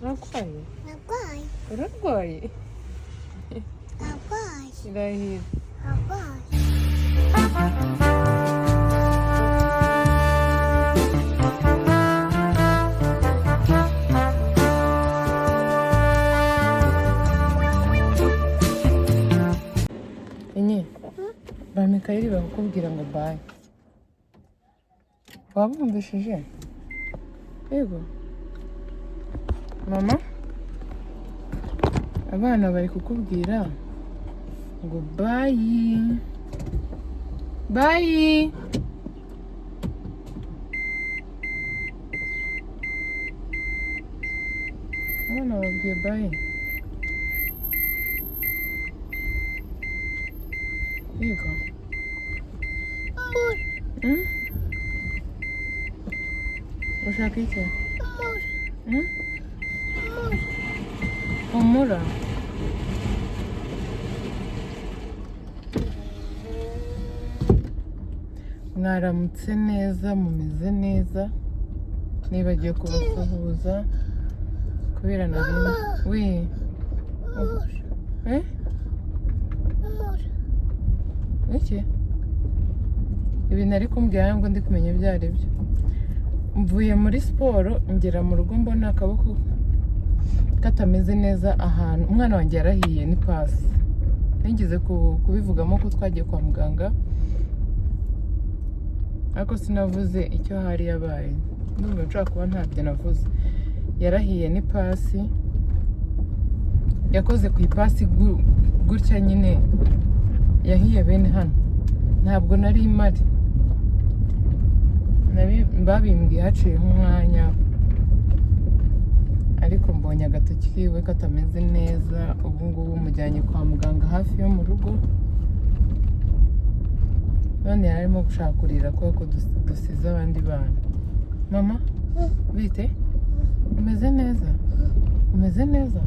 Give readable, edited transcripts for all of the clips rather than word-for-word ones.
Urarwaye? Arwaye. Urarwaye? Arwaye. Irahira. Arwaye. Enye, ba Mikayeli bakukubwira ngo bye. Wabumvishije? Yego. Mama, abana bari kukubwira ngo bye. Bye. Abana babwiye bye. Yego. Hmm? Ushaka iki? Hmm? Humura. Mwaramutse neza, mumeze neza. Nibagiwe kubasuhuza kubera nari we. Eh? Iki? Ibintu ari kumbwira ntabwo ndi kumenya ibyo ari byo. Mvuye muri siporo, ngera mu rugo mbona akaboko katameze neza ahantu. Umwana wanjye yarahiye ni pasi. Nigeze kubivugamo ko twagiye kwa muganga, ariko sinavuze icyo hari yabaye. Ndumva nshobora kuba ntabyo navuze. Yarahiye ni pasi, yakoze ku ipasi gutya nyine, yahiye bene hano. Ntabwo nari mpari, babimbwiye haciyeho umwanya, ariko mbonye agatoki kiwe katameze neza. Ubu ngubu mujyanye kwa muganga hafi yo mu rugo, none yari arimo gushaka kurira kubera ko dusize abandi bana. Mama, bite? Umeze neza? Umeze neza?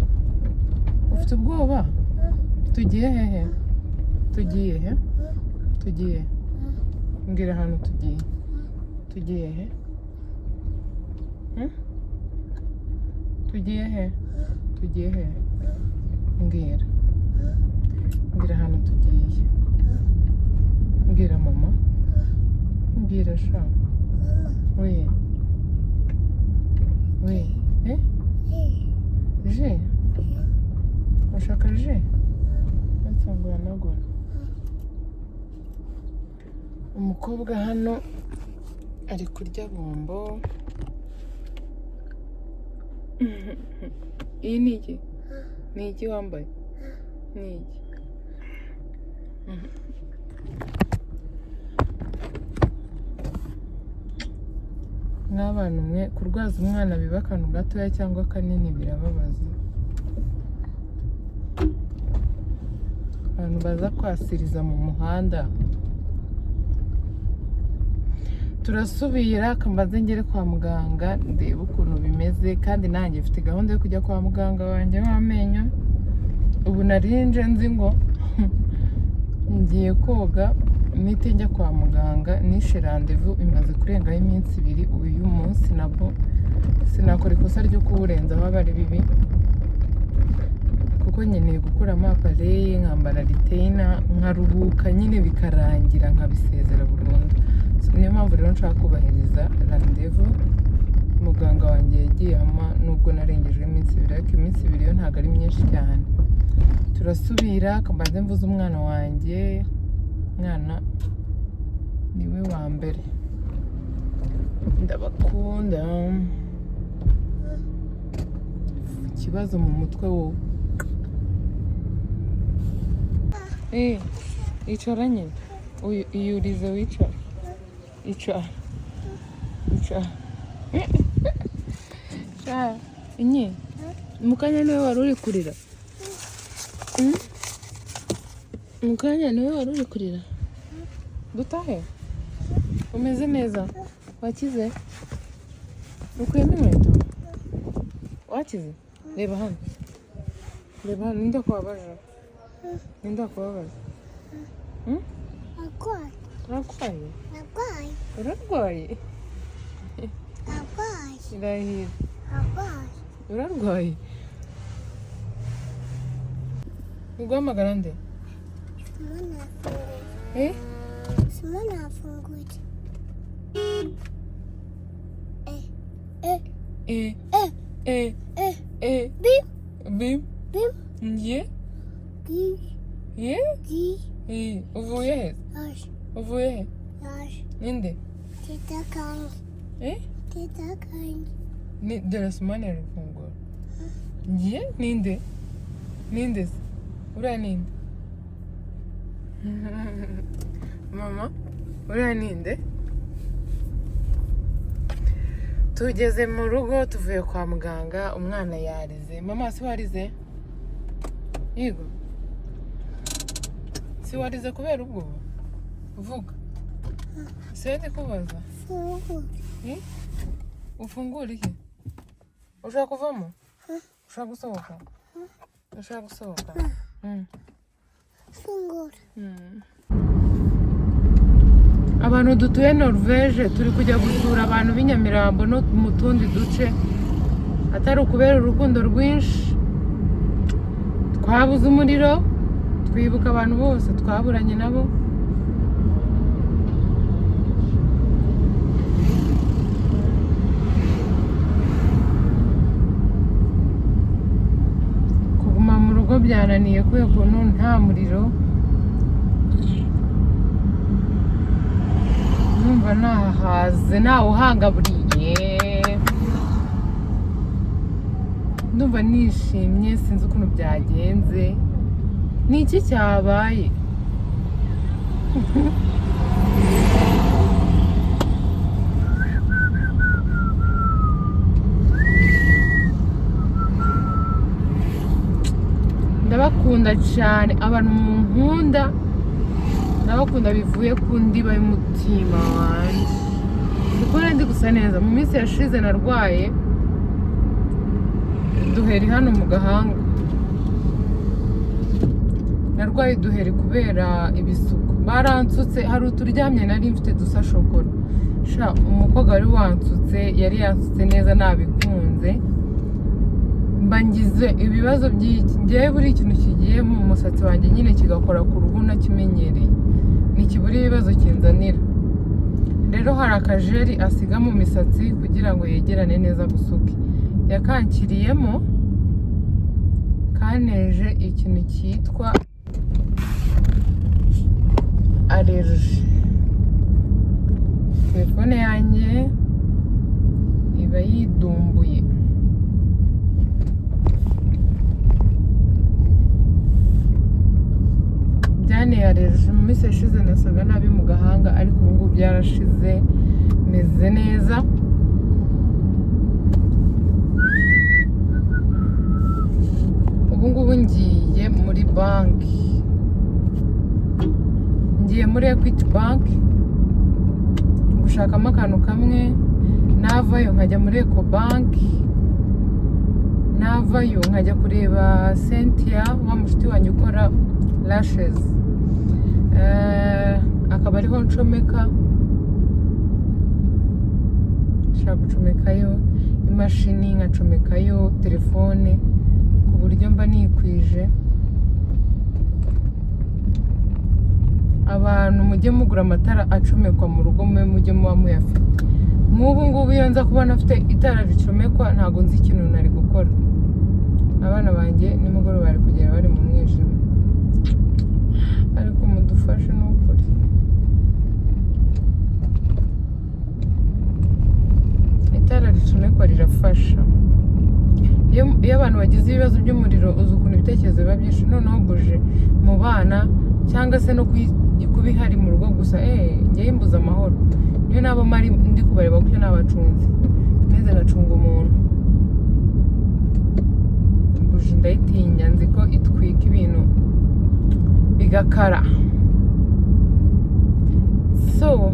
Ufite ubwoba? Tugiye hehe? Tugiye he? Tugiye? Mbwira ahantu tugiye. Tugiye he? Hmm? Tugiye he? Tugiye he? Mbwira. Mbwira ahantu tugiye. Mbwira mama. Mbwira sha. We. We. Eh? Je. Ushaka je? Ndetse ngo uhanagure. Umukobwa hano ari kurya bombo. Iyi ni iki? Ni iki wambaye? Ni iki? Mw'abantu mwe, kurwaza umwana biba akantu gatoya cyangwa kanini birababaza. Abantu baza kwasiriza mu muhanda. Turasubira kambaze ngere kwa muganga ndebe ukuntu bimeze, kandi nanjye mfite gahunda yo kujya kwa muganga wanjye w'amenyo. Ubu narinje nzi ngo ngiye koga mpite njya kwa muganga, nishe rendez-vous imaze kurengaho iminsi 2. Uyu munsi nabwo sinakora ikosa ryo kuwurenzaho, aba ari bibi, kuko nkeneye gukuramo appareil nkambara retainer nkaruhuka nyine bikarangira nkabisezera burundu. So, niyo mpamvu rero nshaka kubahiriza rendez-vous muganga wanjye yagiye ampa, nubwo narengejeho iminsi 2, ariko iminsi 2 yo ntabwo ari myinshi cyane. Turasubira kambanze mvuze umwana wanjye. Umwana niwe wa mbere, ndabakunda. Ikibazo mu mutwe wowe. Icara nyine. Iyurize wicara. Icara. Icara. Icara. Inye. Mu kanya niwe wari uri kurira. Mu kanya niwe wari uri kurira. Dutahe? Umeze neza? Wakize? Ukuyemo inkweto? Wakize? Reba hano. Reba hano, ninde akubabaje? Ninde akubabaje? Hmm? Arwaye. Urarwaye? Arwaye. Urarwaye? Arwaye. Irahira. Arwaye. Urarwaye? Uguhamagara nde? Simoni afunguye. Eh? Simoni afunguye. Eh. Eh. Eh. Eh. Eh. Eh. Eh. Bim. Bim. Bim. Ye. Gi. Ye. Gi. Eh. Uvuye he? Aş. Uvuye he? Aş. Ninde? Teta kangi. Eh? Teta kangi. Ni dore Sumani ari gufungura. Ye? Ninde? Ninde se? Uriya ninde? Mama, uriya ninde? Tugeze mu rugo tuvuye kwa muganga, umwana yarize. Mama, si warize? Yego. Si warize kubera ubwoba? Vuga. Si ndi kubaza. Funguye. Eh? Ufungura iki? Ushaka kuvamo? Ushaka gusohoka? Ushaka gusohoka? Mm. Fungura. Abantu dutuye Norvège turi kujya gusura abantu b'i Nyamirambo no mu tundi duce, atari ukubera urukundo rwinshi. Twabuze umuriro, twibuka abantu bose twaburanye nabo. Kuguma mu rugo byananiye kubera ukuntu nta muriro. Numva nahahaze, nawuhangaburiye, ndumva nishimye, sinzi ukuntu byagenze. Ni iki cyabaye? Ndabakunda cyane abantu munkunda, ndabakunda bivuye ku ndiba y'umutima wanjye. Kuko ndi gusa neza. Mu minsi yashize narwaye uduheri hano mu gahanga, narwaye uduheri kubera ibisuko baransutse. Hari uturyamye nari mfite dusa shokora. Sha, umukobwa wari wansutse yari yansutse neza, nabikunze, mba ngize ibibazo by'iki. Ngewe buri ikintu kigiye mu musatsi wanjye nyine kigakora ku ruhu nakimenyereye, ntikibura ibibazo kinzanira. Rero hari akajeri asiga mu misatsi kugira ngo yegerane neza gusuke, yakankiriyemo kaneje ikintu cyitwa allergie. Telefone yanjye iba yidumbuye. Byanteye allergie. Mu minsi yashize nasaga nabi mu gahanga, ariko ubu ngubu byarashize, meze neza. Ubu ngubu ngiye muri banki, ngiye muri Equity Bank gushakamo akantu kamwe, navayo nkajya muri Eco Bank, navayo nkajya kureba Cynthia wa mushuti wanjye ukora lashes, akaba ariho ncomeka. Nshaka gucomekayo imashini, nkacomekayo telefone, ku buryo mba nikwije. Abantu mujye mugura amatara acomekwa mu rugo, mube mujye muba muyafite. Nk'ubu ngubu iyo nza kubona afite itara ricomekwa, ntabwo nzi ikintu nari gukora. Abana banjye nimugoroba bari kugera bari mu mwijima. Ariko mudufashe ni ukuri. Itara ricomekwa rirafasha. Iyo abantu bagize ibibazo by'umuriro, uzi ukuntu ibitekerezo biba byinshi. Noneho buje mu bana cyangwa se no kuba ihari mu rugo gusa, njyewe imbuza amahoro. Niyo naba mari ndi kubareba gutyo nabacunze, meze ngacunga umuntu. Buji ndayitinya, nzi ko itwika ibintu bigakara. So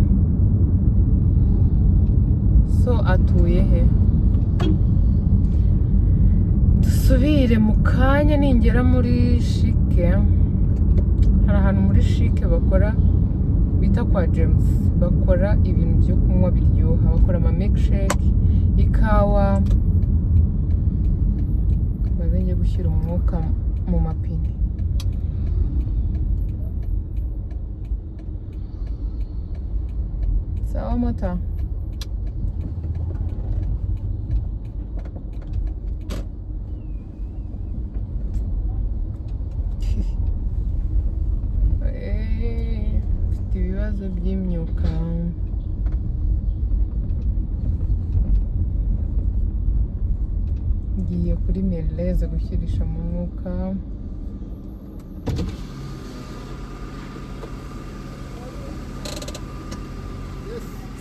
atuye he? Dusubire mu kanya ningera muri CHIC. Hari ahantu muri CHIC bakora bita kwa James, bakora ibintu byo kunywa biryoha, bakora ama milkshake, ikawa. gushyira umwuka mu mapine. Sawa mota. Mfite ibibazo by'imyuka. Ngiye kuri Merleze gushyirisha mu mwuka.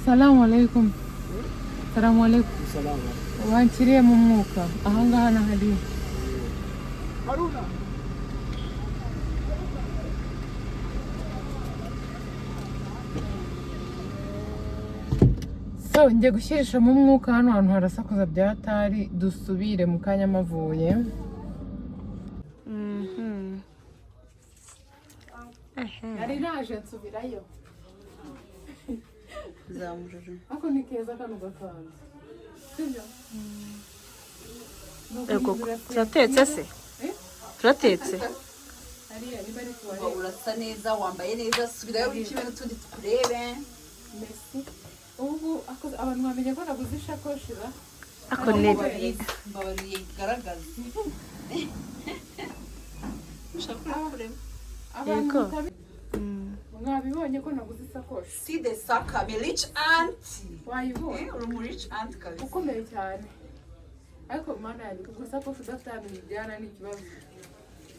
Salamu alaikum. Salamu alaikum. Wanshyiriye mu mwuka ahangaha na hariya. So njye gushyirishamo umwuka hano hantu harasakuza bya hatari. Dusubire mu kanya mavuye. Nari naje nsubirayo. Zamurara. Ako ni keza kano gakanzu, sibyo? Ego, turatetse se? Eh? Turatetse. Hariya niba ari tuwarete. Urasa neza, wambaye neza, subirayo wicime n'utundi tukurebe. Merci. Ubu abantu bamenye ko naguze ishakoshi ra. Ako ni Mbabariye igaragaze. Ushaka kureba. Abantu Yego. Mwabibonye ko naguze isakoshi. See the saka, me rich auntie. Wayibonye? Eh, uri umu rich aunt kabisa. Ukomeye cyane. Ariko mana yanjye, kugura isakoshi udafite ahantu uyijyana ni ikibazo.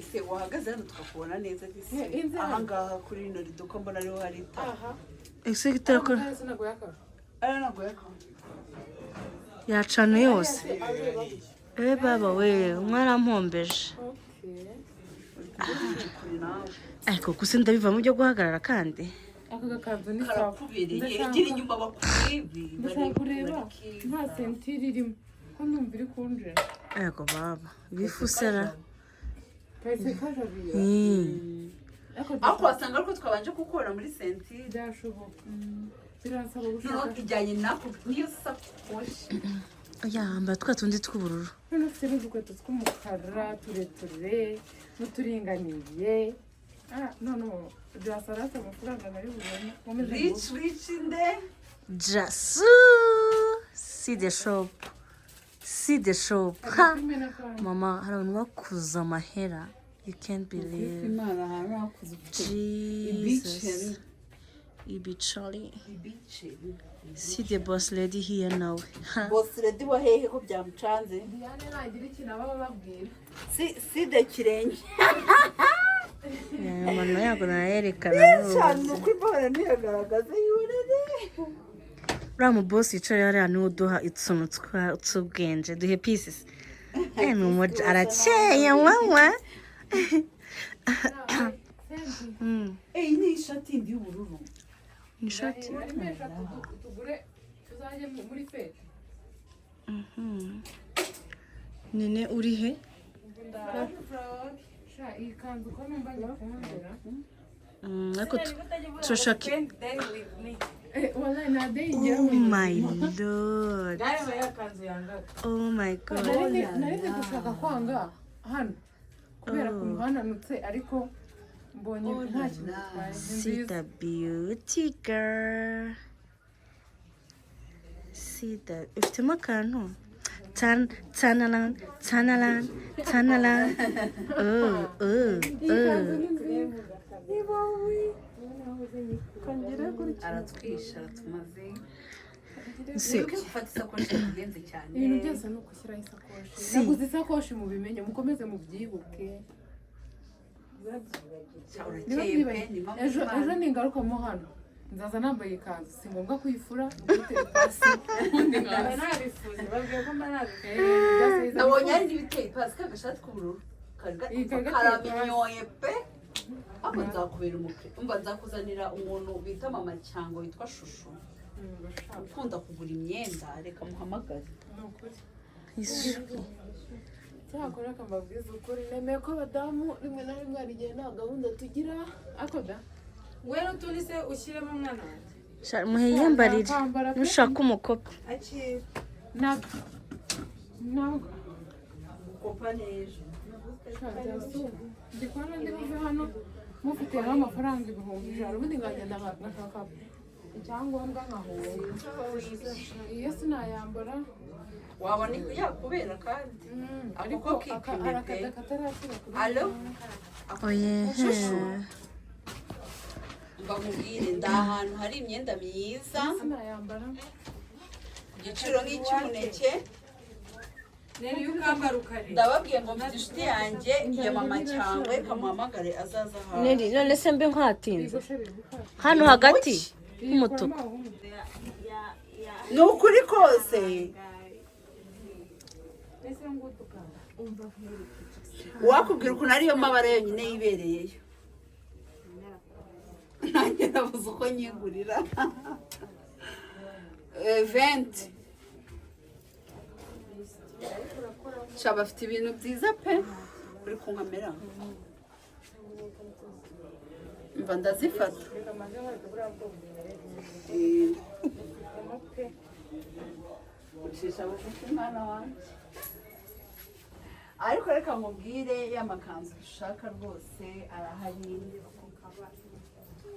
Ese wahagaze hano tukakubona neza disi. Eh, inzara. Ahangaha kuri rino riduka mbona ariho hari itara. Aha. Ese itarakora. Aha sinaguye akara. Ariyo ntabwo yaka. Yacana yose. Eh baba we, mwarampombeje. Okay. Uri kujya kure nawe. Ariko gusa ndabivamo byo guhagarara kandi. Aka gakanzu ni sawa. Karakubereye. Ndashaka- Gira inyuma bakurebe. Ndashaka kureba nta sentire irimo ko numva iri kunjira. Ego baba, bifusera. Kahise kajabira. Ariko Ariko wasanga ariko twabanje gukora muri sentire. Byashoboka. Biransaba Noneho gushaka. ijyanye nako niyo sakoshi. Yambara twa tundi tw'ubururu. Noneho ufite n'udukweto tw'umukara tureture n'uturinganiye. Ah, none byasarase amafaranga nari bubone. Nkomeze. Rich rich nde. Jasu! See the shop. See the shop. Ha! Filime n'akandi. Mama, hari abantu bakuza amahera. You can't believe. Imana ahantu hakuze ufite Jesus. Ibicari. ibiceri. See the boss lady here now. Ha. Boss lady wa hehe ko byamucanze? Diane nagira ikintu aba bababwira. Si de kirenge. Amano yago nayerekana. Cyane ni ukuri mbona ntiyagaragaze yurere. Uriya mu boss wicaye hariya niwe uduha utuntu tw'ubwenge, duhe pieces. Eh, ni umuja arakeye mama. Eh, iyi ni ishati yindi y'ubururu. Ni ishati. Harimo eshatu tugure tuzajye muri fete. Nene uri he? Sha, iyi kanzu ko numva nyikundira. Ariko turashaka. Eh, wallahi nta day ngira Oh mu my lord. Oh my god. Nari ndi gushaka kwanga hano kubera ukuntu hananutse, ariko mbonye nta kintu bitwaye. Ni See nziza. the beauty girl. See the ufitemo akantu. Tan tanalan tanalan tanalan. Oh oh Iyi kanzu oh. ni nziza. Aratwisha aratumaze. Si Wibuke gufata isakoshi yakugenze cyane. Ibintu byose ni ugushyiraho isakoshi. Si. Naguze isakoshi, mubimenye, mukomeze mubyibuke. Cya, Niba urakeye pe, mwibagiwe, ni impamvu ejo y'Imana. ejo ningarukamo hano nzaza nambaye ikanzu. Si ngombwa kuyifura, ugutera ipasi ubundi nkaza. Nabifuze babwiye ko mba nabifuze. Eh, byose Nabonye hari n'ibiteye ipasi k'agashati k'ubururu. Kari Iyi kari gateye karaminyoye pe. Ariko nzakubera umukire. Umva, nzakuzanira umuntu bita mama cyangwa witwa Shushu. Ukunda kugura imyenda, reka muhamagare. Ni ukuri. Isuku. Cyakora akambabwiza ukuri, nemeye ko abadamu rimwe na rimwe hari igihe nta gahunda tugira, ariko da. We n'utundi se ushyiremo umwana wanjye. Sha, muhe yiyambarire. Nakwambara pe. Nushaka umukope. Akira. Ntabwo ntabwo. Nzagukopa n'ejo. Ndi kubona ndi buve hano mufite nk'amafaranga 100,000, ubundi nkagenda ngashaka icyangombwa nkahunga. Iyo sinayambara. Wabona yakubera kandi. Ariko Ako kipime hari pe. akada katarashyira kuri. Alo. Oye. Shushu, mba nkubwire, ndi ahantu hari imyenda myiza Sinayambara. ku giciro nk'icy'umuneke. Rero iyo ukambara ukareba. Ndababwiye ngo mfite inshuti yanjye ya mama cyangwe, kamuhamagare azaza hafi. Neri, none se mbe nkatinze Yego chérie, gufata. Hano hagati h'umutuku. Ni ukuri kose. Ese ngutuka. Uwakubwira ukuntu ariyo mabara yonyine yibereyeyo, nanjye nabuze uko nyigurira. 20 sha, bafite ibintu byiza pe. Uri kunkamera, mva ndazifata. Ucisha bugufi mwana wanjye, ariko reka nkubwire, ya makanzu dushaka rwose arahari.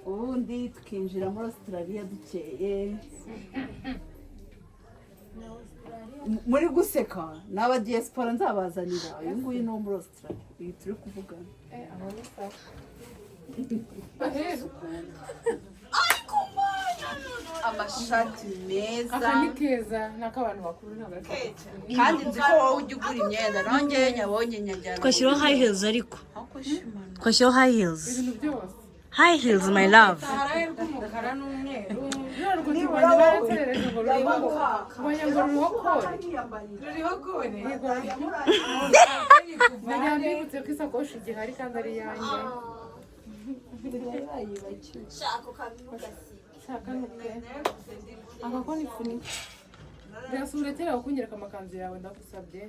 Ubundi tukinjira muri Australia dukeye. Muri guseka, ni aba diaspora nzabazanira. Uyu nguyu ni uwo muri Australia, uyu turi kuvugana. Aho ni sawa. Ahera. Amashati meza. Aka ni keza, ni ak'abantu bakuru, ntabwo ari ak'abakuru. Kandi nzi ko wowe ujya ugura imyenda, nongeye nyabonye nyajyana. Twashyiraho high heels, ariko Aho kwishimana. twashyiraho high heels. Ibintu byose. High heels, my love. Hari rw'umukara n'umweru. Ruriya rukweto rwanjye baranserereje ngo ruriho, ubonye ngo ruriho kore. Ruriho kore. Ndagira mbibutse ko isakoshi igihari kandi ari iyanjye. Shaka nuke aka ko nipfunika. Birasa, urekere aho kunyereka amakanzu yawe, ndagusabye.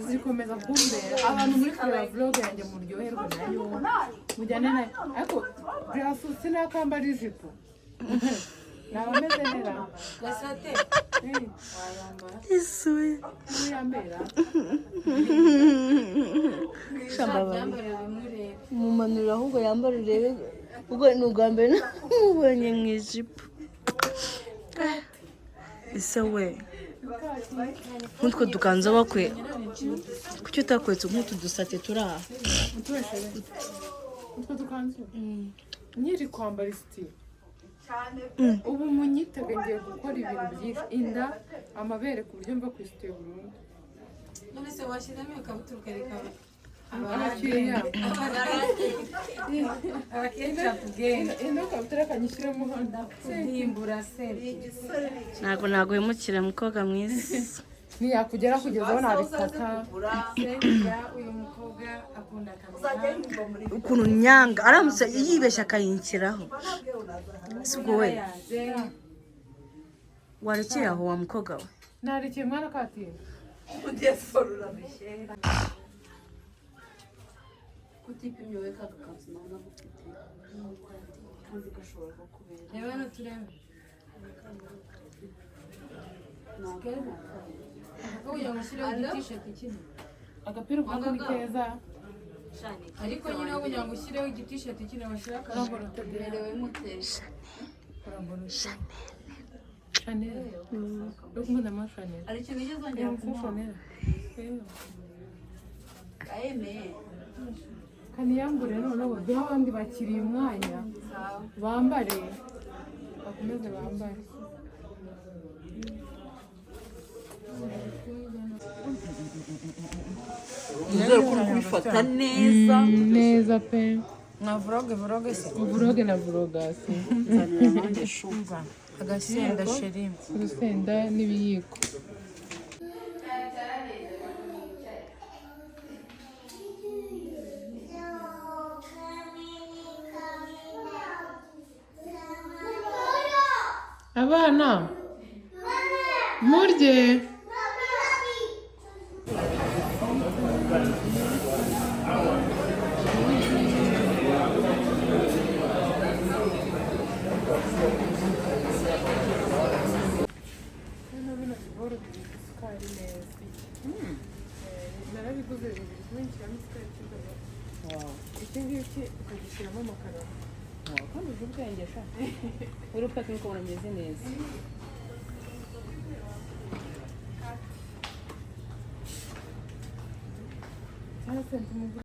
Zikomeza kumbera. Abantu muri kureba vlog yanjye, muryoherwe nayo, mujyane nayo. Ariko birasa, sinakambara ijipo naba meze neza. Gasate. Eh, Isuye. yambera. Byambare bimwe urebe. Mumanura ahubwo yambara urebe, ubwo ni ubwa mbere namubonye mu ijipo. Ese we, nk'utwo dukanzu bakwe, kuki utakwetse nk'utu dusate turi aha? Utubeshere utwo dukanzu nkiri kwambara isutiye. Ubu munyitege, ngiye gukora ibintu byinshi, inda, amabere, ku buryo mva ku isutiye burundu. None se washyizemo ikabutura ukareka Abakiriya. Abakecapu genge. Ino kabutura kanyishyiramo hano. Ndimbura se. Ntabwo naguhemukira, mukobwa mwiza. Ntiyakugera kugeza aho nabikata. Senga, uyu mukobwa akunda kamera. Ukuntu nyanga aramutse yibeshya akayinshyiraho, si ubwo we warekeye aho wa mukobwa we? Narekeye mwana katinda. Diaspora kutipimye wowe, ka gakanzu nawe nagufite kandi gashobora kukubera. Reba hano turebe. Ako kugira ngo ushyireho igitisheti kimwe. Agapira ubwako ni keza. Ariko nyine aho kugira ngo ushyireho igitisheti kimwe, washyira akantu. Uberewe mute? Chanel, uri kumwe na Chanel. Hari ikintu ugeze wongera Yanditseho kumuha? Chanel. Ayemeye. Kaniyambure noneho, duhe abandi bakiriye umwanya bambare, bakomeze bambare. Nizere ko uri kubifata neza. Neza pe. Nka vlog, vlog se. Vlog na vlogasi. Nzanira nanjye shumva. Agasenda, chérie. Urusenda n'ibiyiko. Abana murye. Hano bino biboro bibika isukari neza. Narabiguze bibiri, kimwe nshyiramo isukari, ikindi amata. Iki ngiki ukagishyiramo amakaroni. Kandi uzi ubwenge sha, urupapuro ukabona ameze neza. Cyangwa se